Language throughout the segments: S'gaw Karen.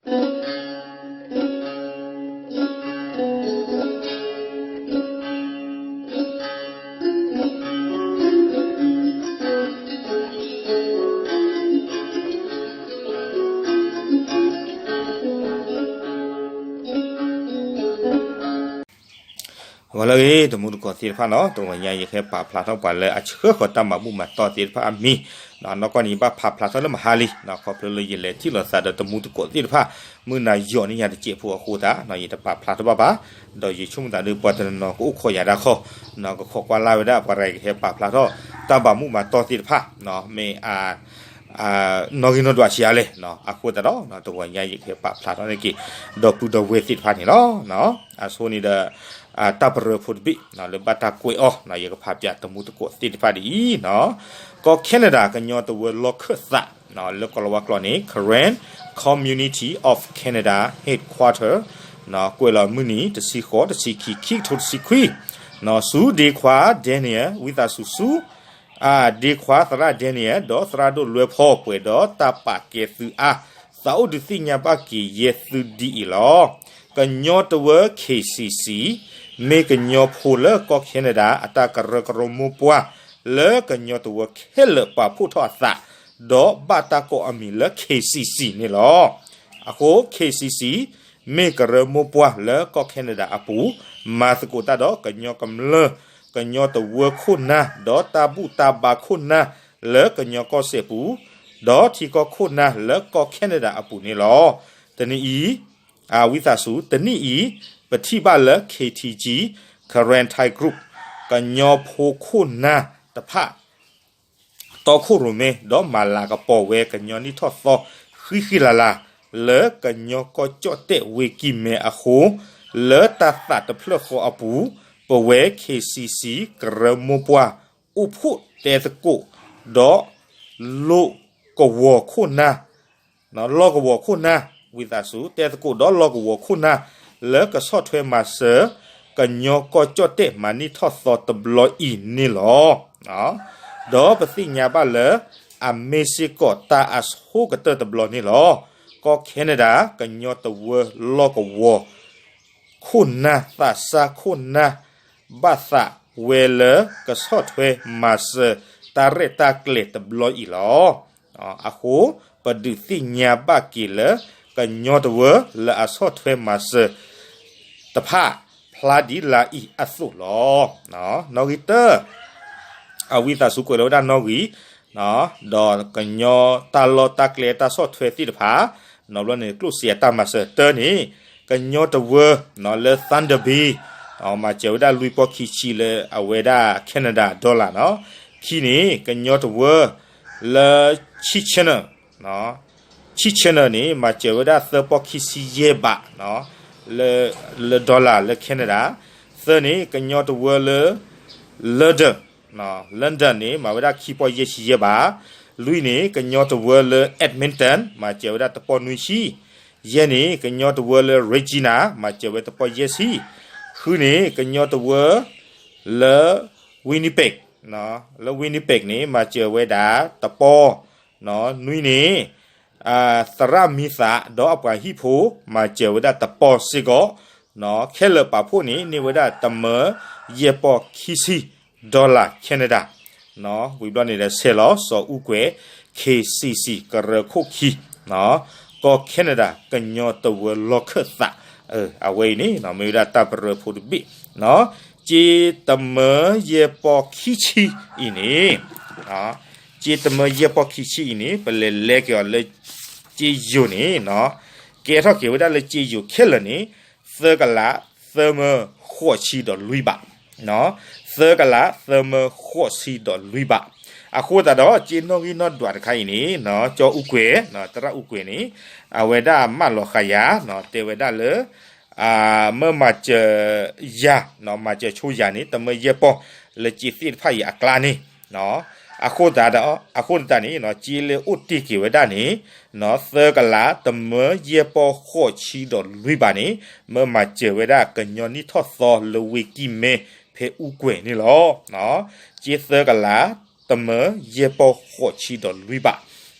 ဂီၤလၢအဂ့ၤ တမူတကိးသ့ၣ်တဖၣ်နီၤ, တဂီၤညါယကဟဲပာ်ဖျါထီၣ်ပှၤလၢအဆှၢဃီၤတၢ်မၤဘူၣ်မၤတီၢ်သ့ၣ်တဖၣ်အမံၤ, နီၢ်ကီၢ်န့ၣ် ယဘၣ်ဖးဖျါထီၣ်လၢမဟါလံ, ခီဖျိလၢယလဲၤထံၣ်လိာ်သးဒီးတမူတကိးသ့ၣ်တဖၣ်, မုၢ်နၤယိာ်န့ၢ်ယၤတစဲးဖိအဃိသတး ယတပာ်ဖျါထီၣ်ဘၣ်ဘၣ်, ဒီးယဆိကမိၣ်သးဒီးပှၤတနီၤနီၤကအိၣ်ခိးယၤဒၣ်ခီ, ကခိးကွၢ်လၢ်ဝဲဒၣ် ပှၤတဂၤကဟဲပာ်ဖျါထီၣ် တၢ်ဘၣ်မူဘၣ်တီၢ်သ့ၣ်တဖၣ်, မ့ၢ် နီၣ်ဂံၢ်နီၣ်ဒွးဆံးအါလဲၣ်, အဃိသတးဒီး တဂီၤညါယကဟဲပာ်ဖျါထီၣ်န့ၢ်က့ၤ ဒီပုၢ်ဒီဝဲၢ်သ့ၣ်တဖၣ်န့ၣ်လီၤ. အဆိန့ၣ်ဒီး တၢ်ပရၢဖိတဘ့ၣ် လၢဘၣ်တၢ်ကွဲးအီၤ ယကဖးပၠးတမူတကိးသ့ၣ်တဖၣ်ဒ်အံၤ, ကီၢ် Canada ကညီတဝၢလီၢ်ခၢၣ်သး လၢကိၤလၤဝါကျိာ်န့ၣ် Karen Community of Canada Headquarter ကွဲးလီၤမုၢ်နံၤ တဆံဃိး တဆံခံ ခံကထိတဆံခွံ, ဆူဒ့ခွါ Daniel ဝံသးစူၤဆူ ဒ့ခွါသရၣ် Daniel ဒီးသရၣ်ဒိၣ်လွဲဖီ ပှဲၤဒီးတၢ်ပာ်ကဲသုအါ, သးအိၣ်ဒုးသ့ၣ်ညါဘၣ်က့ၤယဲၢ်သုဒ်အံၤလီၤ. ကညီတဝၢ K C C မ့ၢ်ကညီဖိလၢကီၢ် Canada အတၢ်ကရၢကရိမိၢ်ပှၢ် လၢကညီတဝၢခဲလၢာ်ပာ်ဖှိၣ်ထီၣ်အသး, ဒီးဘၣ်တၢ်ကိးအမံၤလၢ K C C န့ၣ်လီၤ. အဃိ K C C မ့ၢ်ကရၢမိၢ်ပှၢ်လၢကီၢ် Canada အပူၤ, မၤသကိးတၢ်ဒီးကညီကမျၢၢ်, ကညီတဝၢခိၣ်နၢ်, ဒီးတၢ်ဘူၣ်တၢ်ဘါခိၣ်နၢ် လၢကညီကီၢ်စဲၣ်ပူၤ, ဒီးထံကီၢ်ခိၣ်နၢ်လၢကီၢ် Canada အပူၤန့ၣ်လီၤ. တနံၤအံၤ ဝံသးစူၤ တနံၣ်အံၤ ပထံၣ်ဘၣ်လၢ K T G Karen Thai Group ကညီဖိခိၣ်နၢ်တဖၣ် တီခိၣ်ရိၣ်မဲ ဒီးမၤလၤကပီၤဝဲကညီနံၣ်ထီၣ်သီ ဃံဃံလၤလၤ လၢကညီကီၢ်ကၠီၣ်တဲၣ်ဝ့ၢ်ကံၢ်မဲအဃိ, လၢတၢ်သးတဖျၢၣ်ဃီအပူၤ, ပဝဲ K C C ကရၢမိၢ်ပှၢ် အိၣ်ဖှိၣ်တဲသကိး ဒီး လိၣ်ကဝီၤခိၣ်နၢ် လီၢ်ကဝီၤခိၣ်နၢ် ဝံသးစူၤ တဲသကိးဒီးလီၢ်ကဝီၤခိၣ်နၢ် လၢကဆီၣ်ထွဲမၤစၢၤ ကညီကီၢ်ကၠီၣ်တဲၣ်မၤနံၣ်ထီၣ်သီတဘျီအံၤန့ၣ်လီၤ. ဒီးပသ့ၣ်ညါဘၣ်လၢ အမ့ၢ်စ့ၢ်ကီးတၢ်အဆိကတၢၢ်တဘျီန့ၣ်လီၤ. ကီၢ် Canada ကညီတဝၢလီၢ်ကဝီၤ ခိၣ်နၢ်သးစၢ်ခိၣ်နၢ် ဘၣ်သးဝဲလၢကဆီၣ်ထွဲမၤစၢၤတၢ်ရဲၣ်တၢ်ကျဲၤတဘျီအံၤလီၤ. အဃိ ပဒုးသ့ၣ်ညါဘၣ်က့ၤလၢ ကညီတဝၢလၢအဆီၣ်ထွဲမၤစၢၤတဖၣ် ဖျါဒ်လာ်အံၤအသိးလီၤ. နီၣ်ဂံၢ်တၢ အဝံသးစူၤကွဲးလီၤဝဲဒၣ်နီၣ်ဂံၢ် ဒီးကညီတၢ်လီၢ်တၢ်ကျဲတၢ်ဆီၣ်ထွဲသ့ၣ်တဖၣ် နီၢ်ဘျီန့ၣ် ကျိၣ်စ့အတၢ်မၤစၢၤတၢန့ၣ် ကညီတဝၢ လၢ Thunder Bay မၤစၢၤဝဲဒၣ်လွံၢ်ပီၢ်ခံဆံလၢအဝဲဒၣ် Canada dollar နီၤ. ခံန့ၣ် ကညီတဝၢ လၢ Kitchener Kitchener န့ၣ် မၤစၢၤဝဲဒၣ်သၢပီၢ်ခံဆံယဲၢ်ဘး လၢ dollar လၢ Canada. သၢန့ၣ် ကညီတဝၢလၢ London London န့ၣ် မၤဝဲဒၣ်ခံပီၢ်ယဲၢ်ဆံယဲၢ်ဘး. လွံၢ်န့ၣ် ကညီတဝၢလၢ Edmonton မၤစၢၤဝဲဒၣ်တပီၢ်နွံဆံ. ယဲၢ်န့ၣ် ကညီတဝၢလၢ Regina မၤစၢၤဝဲတပီၢ်ယဲၢ်ဆံ. ဃုန့ၣ် ကညီတဝၢ လၢ Winnipeg လၢ Winnipeg န့ၣ် မၤစၢၤဝဲဒၣ်တပီၢ်. နွံန့ၣ် သရၣ်မံသးဒီးအပှၤဟံၣ်ဖိ မၤစၢၤဝဲဒၣ်တပီၢ်စ့ၢ်ကီး. ခဲလၢာ်ပာ်ဖှိၣ်န့ၣ် န့ၢ်ဝဲဒၣ်တမၢယဲၢ်ပီၢ်ခံဆံ dollar Canada. ဝံၤဘျီန့ၣ်ဒီး ဆဲးလီၤစီၤအူကွဲၤ K C C ကရၢခိၣ်ခံ ကီၢ် Canada ကညီတဝၢလီၢ်ခၢၣ်သး. အဝဲအံၤန့ၣ် မ့ၢ်ဝဲဒၣ်တၢ်ပရၢဖိတဘ့ၣ်. က့တမၢယဲၢ်ပီၢ်ခံဆံအံၤန့ၣ် က့တမၢယဲၢ်ပီၢ်ခံဆံအံၤန့ၣ် ပလဲၤလဲက့ၤအီၤလၢ က့ယိၤန့ၣ် ကဲထီၣ်က့ၤဝဲဒၣ်လၢက့ယိၤခဲလၢာ်န့ၣ် သၢကလးသၢမၢဃိးဆံဒီးလွံၢ်ဘး. သၢကလးသၢမၢဃိးဆံဒီးလွံၢ်ဘး. အဃိသတးဒီး က့နီၣ်ဂံၢ်နီၣ်ဒွးတခါအံၤန့ၣ် ကၠီအူကွဲၤ သရၣ်အူကွဲၤန့ၣ် အဝဲဒၣ်မၢလီၤဃာ်ယၤ တဲဝဲဒၣ်လၢ မ့ၢ်မၤစၢၤယၤ မၤစၢၤဆိယၤန့ၣ် တမၢယဲၢ်ပီၢ်လၢက့သ့ၣ်တဖၣ်အံၤအကျါန့ၣ် အဃိသတးန့ၣ် က့လၢအိၣ်တ့ၢ်က့ၤဝဲဒၣ်န့ၣ် သၢကလးတမၢယဲၢ်ပီၢ်ဃိးဆံဒီးလွံၢ်ဘးန့ၣ် မ့ၢ်မၤစၢၤဝဲဒၣ်ကညီနံၣ်ထီၣ်သီလၢဝ့ၢ်ကံၢ်မဲဖဲအူကွဲၤန့ၣ်လီၤ. က့သၢကလးတမၢယဲၢ်ပီၢ်ဃိးဆံဒီးလွံၢ်ဘး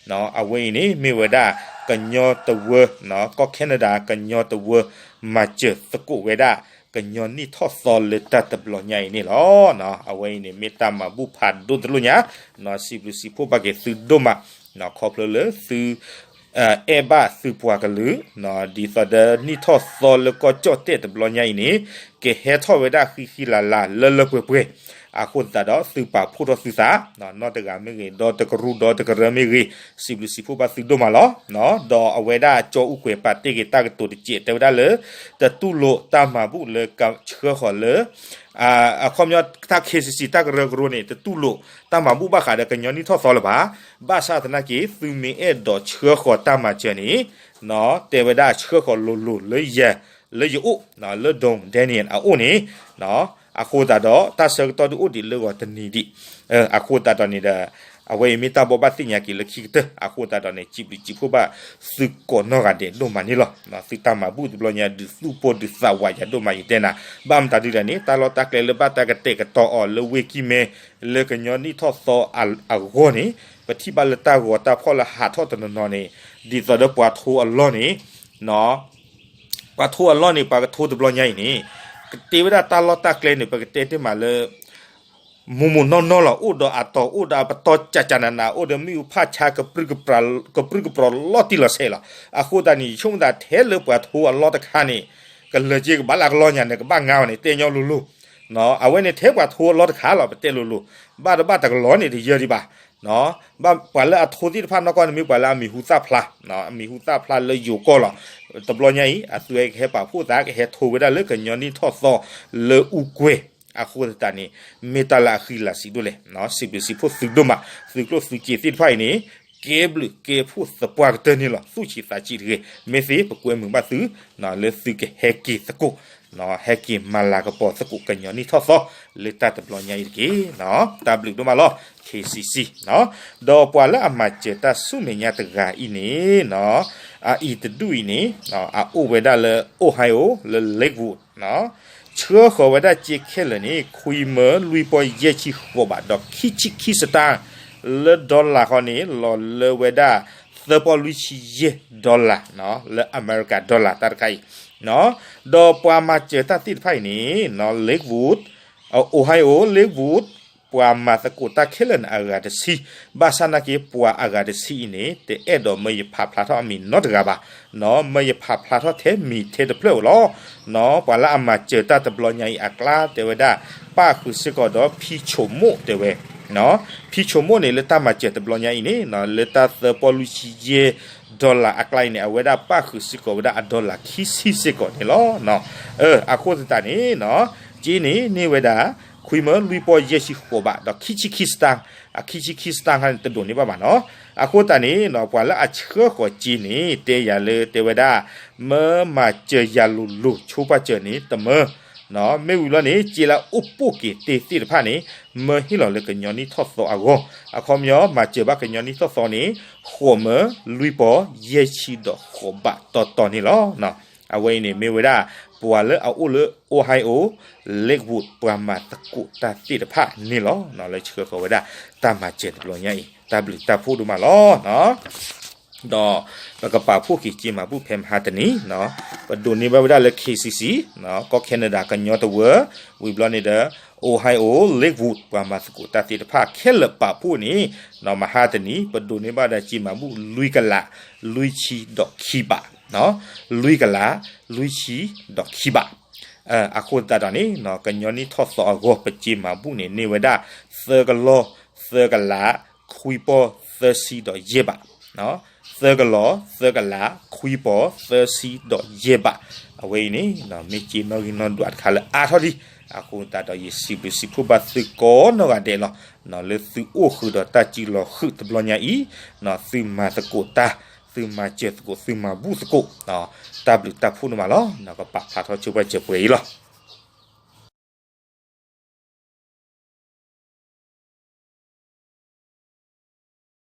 အဝဲအံၤန့ၣ် မ့ၢ်ဝဲဒၣ် ကညီတဝၢ ကီၢ် Canada ကညီတဝၢ မၤစၢၤသကိးဝဲဒၣ် ကညီနံၣ်ထီၣ်သီလၢတၢ်တဘျီညါအံၤန့ၣ်လီၤ. အဝဲအံၤန့ၣ် မ့ၢ်တၢ်မၤဘူၣ်ဖးဒိၣ်တလိၣ်ညါ, စံးဘျုးစံးဖှိၣ်ဘၣ်က့ၤသုဒိၣ်မး, ခီဖျိလၢသု အဲၣ်ဘၣ်သုပှၤကလုာ်, ဒ်သိးဒီးနံၣ်ထီၣ်သီလၢကီၢ်ကၠီၣ်တဲၣ်တဘျီညါအံၤန့ၣ် ကဟဲထီၣ်ဝဲဒၣ်ဃံဃံလၤလၤလၢလၢပှဲၤပှဲၤ, အဃိသတးဒီးသုပာ်ဖှိၣ်ထီၣ်သုသး, နီတဂၤမ့ၢ်ဂ့ၤ, ဒီတကရူၢ် ဒီတကရၢမ့ၢ်ဂ့ၤ, စံးဘျုးစံးဖှိၣ်ဘၣ်သုဒိၣ်မးလီၤ. ဒီးအဝဲဒၣ်ကၠီအူကွဲၤပာ်တ့ၢ်က့ၤတၢ်ကတိၤတစဲး တဲဝဲဒၣ်လၢ တတူၢ်လိာ်တၢ်မၤဘူၣ်လၢကဆှၢဃီၤလၢ အခီပညီ တၢ် K C C တၢ်ကရၢကရိန့ၣ် တတူၢ်လိာ်တၢ်မၤဘူၣ်ဘၣ်ဃးဒီးကညီနံၣ်ထီၣ်သီလၢၤဘၣ်. ဘၣ်ဆၣ်သနာ်က့ သုမ့ၢ်အဲၣ်ဒိးဆှၢဃီၤတၢ်မၤစၢၤန့ၣ် တဲဝဲဒၣ်ဆှၢဃီၤလိၤလိၤလၢယဲ လၢယအိၣ်, လၢ Dom Daniel အအိၣ်န့ၣ်, အဃိသတးဒီး တၢ်ဆၢကတီၢ်ဒုးအိၣ်ဒံးလၢဂီၤတနံၤဒံး, အဃိသတးဒီးန့ၣ်ဒီး အဝဲအံၤမ့ၢ်တၢ်ဘိးဘၣ်သ့ၣ်ညါက့ၤလၢခံကတၢၢ်, အဃိသတးဒီးန့ၣ် စံးဘျုးစံးဖှိၣ်ဘၣ်သုကိးနီၢ်ဂၤဒဲးဒိၣ်မးန့ၣ်လီၤ. သုတၢ်မၤဘူၣ်တဘျီညါဒုးသူၣ်ပိၢ်ဒုးသးဝးယၤဒိၣ်မးယတဲနၤ, ဘၣ်မတၤဒုလဲၣ်န့ၣ် တၢ်လီၢ်တၢ်ကျဲလၢဘၣ်တၢ်ကတဲာ်ကတီၤအီၤလၢဝ့ၢ်ကံၢ်မဲ လၢကညီနံၣ်ထီၣ်သီအဂီၢ်န့ၣ် ပထံၣ်ဘၣ်လၢတၢ်ဂီၤတၢ်ဖီၣ်လၢဟးထီၣ်တနီၤနီၤန့ၣ် ဒ်သိးဒီးပှၤထိအလီၢ်န့ၣ် ပှၤထိအလီၢ်န့ၣ် ပှၤကထိတဘျီညါအံၤန့ၣ် ကတ့ဝဲဒၣ်တၢ်လီၢ်တၢ်ကျဲန့ၣ် ပကတဲတ့ၢ်မးလၢ မိၢ်မိၢ်နီၢ်နီၢ်လီၤ. အိၣ်ဒီးအတီၤ အိၣ်ဒီးအပတီၢ်ကၠးကၠးနးနး အိၣ်ဒီးမ့ၣ်အူဖၣ်ဆါ ကပြုၢ်ကပြီၤလီၤတံၢ်လီၤဆဲးလီၤ. အဃိသတးန့ၣ် ယဆိကမိၣ်သးထဲလၢပှၤထိအလီၢ်တခါန့ၣ် ကလၢၤက့ၤကဘၣ်လၢအကလီၢ်ညါန့ၣ် ကဘၣ်ငါအီၤန့ၣ် တဲညီလိၤလိၤ အဝဲန့ၣ်ထဲပှၤထိအလီၢ်တခါလီၤ ပတဲလိၤလိၤ, ဘၣ်တဘၣ်တကလီၤန့ၣ်တယၢဒံးဘၣ်. ဘၣ်ပှၤလၢအထိသ့ၣ်တဖၣ်နီၢ်ကီၢ်န့ၣ်မ့ၢ်ပှၤလၢအမံၤဟူသၣ်ဖျါ, အမံၤဟူသၣ်ဖျါလၢယိၤကီၢ်လီၤ. တဘျီညါအံၤ အသုဝဲကဟဲပာ်ဖှိၣ်သး ကဟဲထိဝဲဒၣ်လၢကညီနံၣ်ထီၣ်သီလၢအူကွဲၤ, အဃိသတးန့ၣ် မ့ၢ်တၢ်လၢအဃံလၤဆံးဒိၣ်လဲၣ်. စံးဘျုးစံးဖှိၣ်သုဒိၣ်မး, သုကျိၣ်သုစ့သ့ၣ်တဖၣ်အံၤန့ၣ် ကဲဘျုးကဲဖှိၣ်သပှၢ်ကတၢၢ်န့ၣ်လီၤ. သူၣ်ဆံးသးဆံးတဂ့ၤ, မ့ၢ်သ့ပကွဲမုာ်ဘၣ်သု လၢသုကဟဲက့ၤသကိး ဟဲက့ၤမၤလၤကပီၤသကိးကညီနံၣ်ထီၣ်သီ လၢတၢ်တဘျီညါအံၤတက့ၢ်. တၢ်ဘျုးဒိၣ်မးလီၤ K C C. ဒီးပှၤလၢအမၤစၢၤတၢ်ဆူမဲာ်ညါတဂၤအံၤန့ၣ် အအံၤတဒူၣ်အံၤန့ၣ် အအိၣ်ဝဲဒၣ်လၢ Ohio လၢ Lakewood ဆှၢဃီၤဝဲဒၣ်စ့ခဲလၢာ်န့ၣ် ခွံမၢလွံၢ်ပီၢ်ယဲၢ်ဆံဃိးဘးဒီးခံဆံခံစတၢၢ် လၢ dollar ဃီန့ၣ် လီၤလၢဝဲဒၣ် သၢပီၢ်လွံၢ်ဆံယဲၢ် dollar လၢအမဲရကၤ dollar တၢ်တခါအံၤ, ဒီးပှၤမၤစၢၤတၢ်သ့ၣ်တဖၣ်အံၤန့ၣ် Lakewood, Ohio Lakewood ပှၤမၤသကိးတၢ်ခဲလၢာ်န့ၣ် အဂၤတဆံ, ဘၣ်ဆၣ်နာ်က့ ပှၤအဂၤတဆံအံၤန့ၣ် တအဲၣ်ဒိးမၢယဖးဖျါထီၣ်အမံၤနီတဂၤဘၣ်, မၢယဖးဖျါထီၣ်ထဲမံၤထဲတဖျၢၣ်ဧိၤလီၤ. ပှၤလၢအမၤစၢၤတၢ်တဘျီညါအံၤအကျါတဲဝဲဒၣ် ပၣ်ဃုာ်စ့ၢ်ကီးဒီးဖံဆိမိၣ်တဲဝဲ, ဖံဆိမိၣ်န့ၣ် လၢတၢ်မၤစၢၤတဘျီညါအံၤန့ၣ် လၢတၢ်သၢပီၢ်လွံၢ်ဆံယဲၢ် dollar အကျါအံၤန့ၣ် အဝဲဒၣ်ပၣ်ဃုာ်စ့ၢ်ကီးဝဲဒၣ်အ dollar ခံဆံစ့ၢ်ကီးန့ၣ်လီၤ. အဃိသတးန့ၣ် က့န့ၣ်န့ၢ်ဝဲဒၣ် ခွံမၢလွံၢ်ပီၢ်ယဲၢ်ဆံဃိးဘးဒီးခံဆံခံစတၢၢ်, အခံဆံခံစတၢၢ်ခါန့ၣ် တဒိးန့ၢ်ဘၣ်ဘၣ်နီၤ. အဃိသတးန့ၣ် ပှၤလၢအဆှၢဃီၤစ့န့ၣ် တဲယၤလၢတဲဝဲဒၣ် မၢမၤစၢၤယၤလိၤလိၤ ဆိပာ်စၢၤန့ၣ် တမၢ မ့ၢ်ဝံၤလီၤန့ၣ် စ့လၢအအိၣ်ပိာ်က့ၤတ့ၢ်သ့ၣ်တဖၣ်န့ၣ် မၢဟ့ၣ်လီၤလၢကညီနံၣ်ထီၣ်သီအဂီၢ်, အခီပညီ မၤစၢၤဘၣ်ကညီနံၣ်ထီၣ်သီန့ၣ် ဃိးမၢလွံၢ်ပီၢ်ယဲၢ်ဆံဒီးဃိးဘးတီတီန့ၣ်လီၤ. အဝဲအံၤန့ၣ် မ့ၢ်ဝဲဒၣ် ပှၤလၢအအိၣ်လၢ Ohio Lakewood ပှၤမၤသကိးတၢ်သ့ၣ်တဖၣ်န့ၣ်လီၤ. လၢဆှၢဃီၤဝဲဒၣ် တၢ်မၤစၢၤတဘျီညါအံၤ တၢ်ဘျုးတၢ်ဖှိၣ်ဒိၣ်မးလီၤ. ဒီးပကပာ်ဖှိၣ်က့ၤစ့မၤဘူၣ်ဖဲမဟါတနံၤ, ပဒိးန့ၢ်ဘၣ်ဝဲဒၣ်လၢ K C C ကီၢ် Canada ကညီတဝၢ ဝံၤဘျီန့ၣ်ဒီး Ohio Lakewood ပှၤမၤသကိးတၢ်သ့ၣ်တဖၣ်ခဲလၢာ်ပာ်ဖှိၣ်န့ၣ် မဟါတနံၤ ပဒိးန့ၢ်ဘၣ်ဝဲဒၣ်စ့မၤဘူၣ် လွံၢ်ကလး လွံၢ်ဆံဒီးခံဘး, လွံၢ်ကလး လွံၢ်ဆံဒီးခံဘး. အဃိသတးဒီးန့ၣ် ကညီနံၣ်ထီၣ်သီအဂီၢ် ပစ့မၤဘူၣ်န့ၣ် န့ၢ်ဝဲဒၣ် သၢကလီၢ် သၢကလး ခွံပီၢ် သၢဆံဒီးယဲၢ်ဘး, သၢကလီၢ် သၢကလး ခွံပီၢ် သၢဆံဒီးယဲၢ်ဘး. အဝဲအံၤန့ၣ် မ့ၢ်စ့နီၣ်ဂံၢ်နီၣ်ဒွးတခါလၢအါထီၣ်လံ. အဃိသတးဒီး ယစံးဘျုးစံးဖှိၣ်ဘၣ်သုကိးနီၢ်ဂၤဒဲးလီၤ. လၢသုအိၣ်ဃုာ်ဒီးတၢ်စုလီၤဃုာ်တဘျီညါအံၤ သုမၤသကိးတၢ်, သုမၤစၢၤသကိး, သုမၤဘူၣ်သကိး, တၢ်ဘျုးတၢ်ဖှိၣ်ဒိၣ်မးလီၤ. ကပာ်ဖျါထီၣ်ဆိပာ်စၢၤပှဲၤအံၤလီၤ.